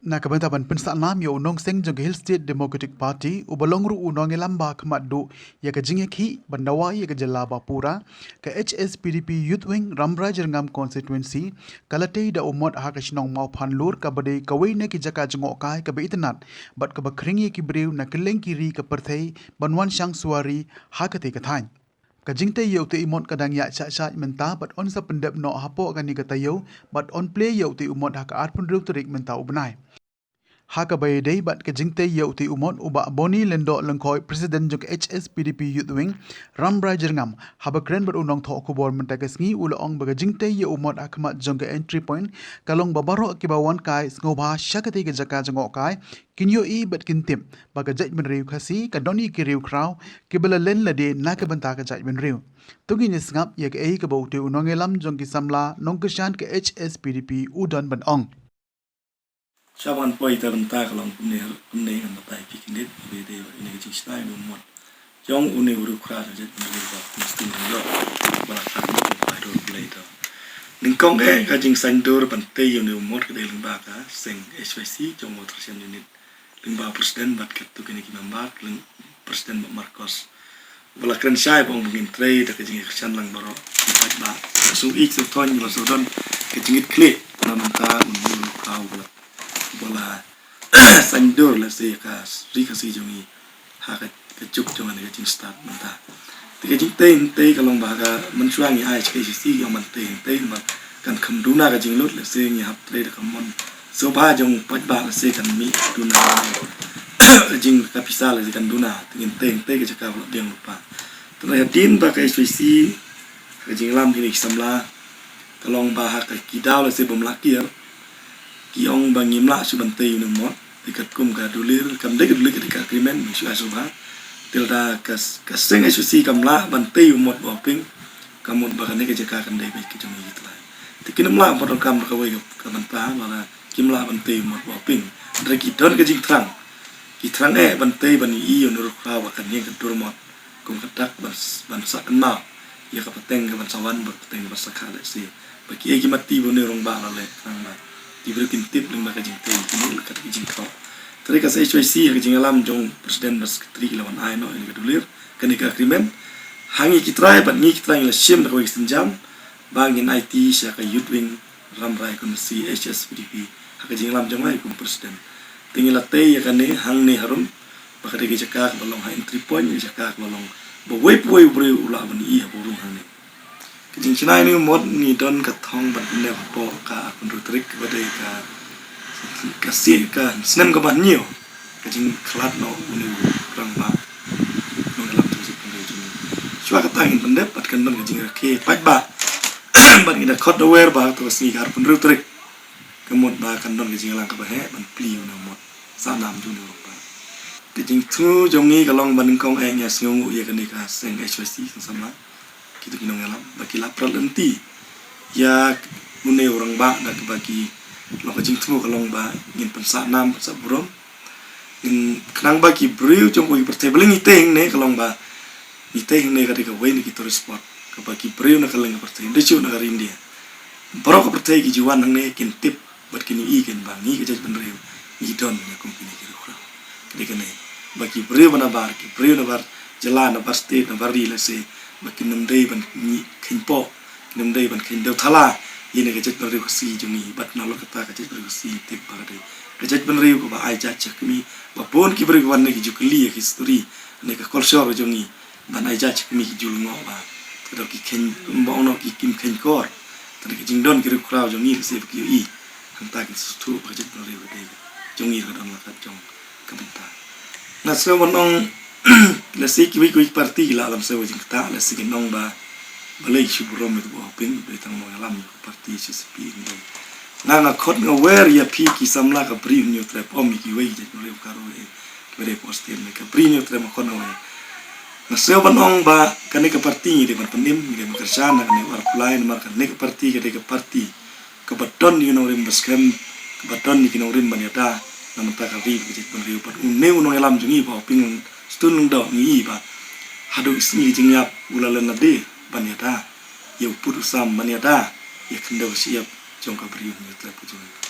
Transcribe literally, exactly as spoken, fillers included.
Na ka bynta ban pynsah nam ïa u nongseng jong ka Hill State Democratic Party, uba long ruh u nongïalam ba khmat duh ïa ka jingïakhih ban dawa ïa ka jylla ba pura, ka H S P D P Youth Wing Rambrai Jyrngam Constituency ka la tei da u mot ha ka shnong Mawphanlur, kaba dei kawei na ki jaka jngohkai kaba itynnad bad kaba khring ïa ki briew na kylleng ki ri ka pyrthei ban wan shang suwari ha katei ka thaiñ. Ka jingtei ïa utei u mot ka dang ïaid shah shah mynta bad yn sa pyndep noh hapoh kane ka taïew bad yn plie ïa utei u mot ha ka arphew hynriew tarik mynta u bnai. Ha kaba ïadei bad ka jingtei ïa utei u mot, u Bah Boni Lyngdoh Lyngkhoi, President jong ka H S P D P Youth Wing Rambrai Jyrngam, haba kren bad u nongthoh khubor mynta ka sngi, u la ong ba ka jingtei ïa u mot ha khmat jong ka entry point ka long ba baroh kiba wan kai sngewbha sha katei ka jaka jngohkai kin ïohi bad kin tip ba ka jaitbynriew Khasi ka don ïa ki riewkhraw kiba la len lade na ka bynta ka jaitbynriew. To ngin ïa sngap ïa kaei kaba utei u nongïalam jong ki samla nongkyrshan ka H S P D P u don ban ong. Sha ban poi te bynta ka long kumne, kumne ngan batai phi kyndit, ba dei ba ine ka jingshna ïa u mot jong une u riewkhraw jong jaitbynriew ba kumne sting jong ba la khlad ïa u bai dur Blei to. Nyngkong eh ka jingsaiñdur ban tei ïa une u mot ka dei lyngba ka seng H Y C jong Watershed Unit, lyngba u President bad katto katne ki member, lyngba u President Bah Marcos. Ba la kren shai ba ong ba ngin trei da ka jingkyrshan lang baroh. Bad ba shu ïeit shu thoiñ ba shu don ka jingïeit khlieh na mynta un mut ka ba la, ba la saiñdur lehse ka ri Khasi jong ngi ha ka, ka juk jong kane ka jingstad mynta. Te ka jingtei, tei ka long ba ha ka mynshuwa ngi ai sha ka H Y C ka ban tei, tei ba kan kham duna ka jinglut lehse ngi hap trei da ka mon sngewbha jong paidbah lehse kan mih duna ka jing ka pisa lehse kan duna. Te ngin tei, tei ka jaka ba la biang lypa. Te na hadien ba ka H Y C ka jinglam kine ki samla ka long ba ha ka ki daw lehse bym lah kiar ki ong ba ngim lah shuh ban tei une u mot. Te katkum ka dulir, kam dei ka dulir, ka dei ka agreement, mynta shu ai sngewbha. Te lada ka, ka seng H Y C kam lah ban tei u mot Bah Hoping, ka mut ba kane ka jaka kan dei ba ka jong ngi trai. Te kin ym lah ban donkam da kawei ka, ka bynta, lada kim lah ban tei u mot Bah Hoping. Hynrei ki don ka jingthrang. Ki thrang eh ban tei ban ïohi ïa une u riewkhraw ba kan ïeng ka dur mot kum ka dak ban, ban sah kynmaw ïa ka pateng ka ban sa wan bad pateng ka ban sa kha lehse. Ba kiei ki matti ba une u rangbah la leh, khnang ba ki briew kin tip lyngba ka jingtei kine, la kat ki jingthoh. Te ka H Y C ha ka jingïalam jong President bad Secretary ki la wan ai noh ïa ka dulir, kane ka agreement. Ha ngi ki trai bad ngi ki trai ngi la shim da kawei ka sienjam ba ngin aiti sha ka Youth Wing Rambrai Constituency H S P D P ha ka jingïalam jong ngi kum President. Te ngi la tei ïa kane hangne harum ba ka dei ka jaka kaba long ha entry point, ka jaka kaba long ba uwei pa uwei u briew u lah ban ïohi ha burom hangne. Ka jingshna ïa une u mot ngi don ka thong ban pyndep hapoh ka arphew hynriew tarik kaba dei ka, ka sien, ka snem kaba hynñiew ka jingkhlad noh une u rangbah nongïalam jong ka jaitbynriew jong ngi. Shuwa kata ngin pyndep bad kan don ka jingrakhe paidbah bad ngi da khot da wer ba to ka sngi ka arphew hynriew tarik ka mut ba kan don ka jingïalang kaba heh ban plie une u mot sah nam jong une u rangbah. Ka jingthmu jong ngi ka long ba nyngkong eh ngi ïa sngewnguh ïa kane ka seng H Y C, seng samla, kito ki nongïalam ba ki la prat lynti ïa une u rangbah da kaba ki long, ka jingthmu ka long ba ngin pynsah nam, pynsah burom, ngin, khnang ba ki briew jong kawei ka pyrthei, balei ngi tei hangne ka long ba ngi tei hangne ka dei kawei na ki tourist spot kaba ki briew na kylleng ka pyrthei, da shu na ka ri India, baroh ka pyrthei ki ju wan hangne kin tip bad kin ïohi kin ba ngi ka jaitbynriew ngi don ïa kum kine ki riewkhraw. Ka dei kane ba ki briew ba nabar, ki briew nabar jylla, nabar state, nabar ri lehse, ba kin ym dei ban ngi kheiñ poh, kin ym dei ban kheiñ dew thala ïa kane ka jaitbynriew Khasi jong ngi. Bad nalor kata ka jaitbynriew Khasi tip ba ka dei ka jaitbynriew kaba ai jait sha kmie, ba bun ki briew ki wan ne ki ju kylli ïa ka history ne ka culture jong ngi. Ban ai jait sha kmie ki ju lyngngoh ba ka dei ki kheiñ, ba ong noh ki kim kheiñ kor. Te ka jingdon ki riewkhraw jong ngi lehse ba ki ïohi, hangta kin sngewthuh ba ka jaitbynriew ka dei jong ngi, ka don la kat jong ka bynta. Nga sngew ban ong lehse kiwei kiwei ki party ki la lam sngewbha jingktah, lehse kin ong ba balei shu burom ïa u Bah Hoping, dei tang nongïalam ïa ka party C C P. Nga, nga khot nga wer ïa phi ki samla ka Bri u Hynñiewtrep, ym ïa kiwei ki jaitbynriew ka ruh, eh, kiba dei post ne ka Bri u Hynñiewtrep, nga khot nga wer. Nga sngew ban ong ba kane ka party ngi dei ban pynim, ngi dei ban kyrshan na kane ka arphew lai, namar kane ka party ka dei ka party kaba don ïa ki nongrim ba skhem, kaba don ïa ki nongrim ban ïada na ka bynta ka ri bad ka jaitbynriew. Bad une u nongïalam jong ngi Bah Hoping Stone Lyngdoh, ngi ïohi ba haduh ki sngi jingïap u la len lade ban ïada ïa u pud u sam, ban ïada ïa ka khyndew ka shyiap jong ka Bri u Hynñiewtrep ka jong ngi.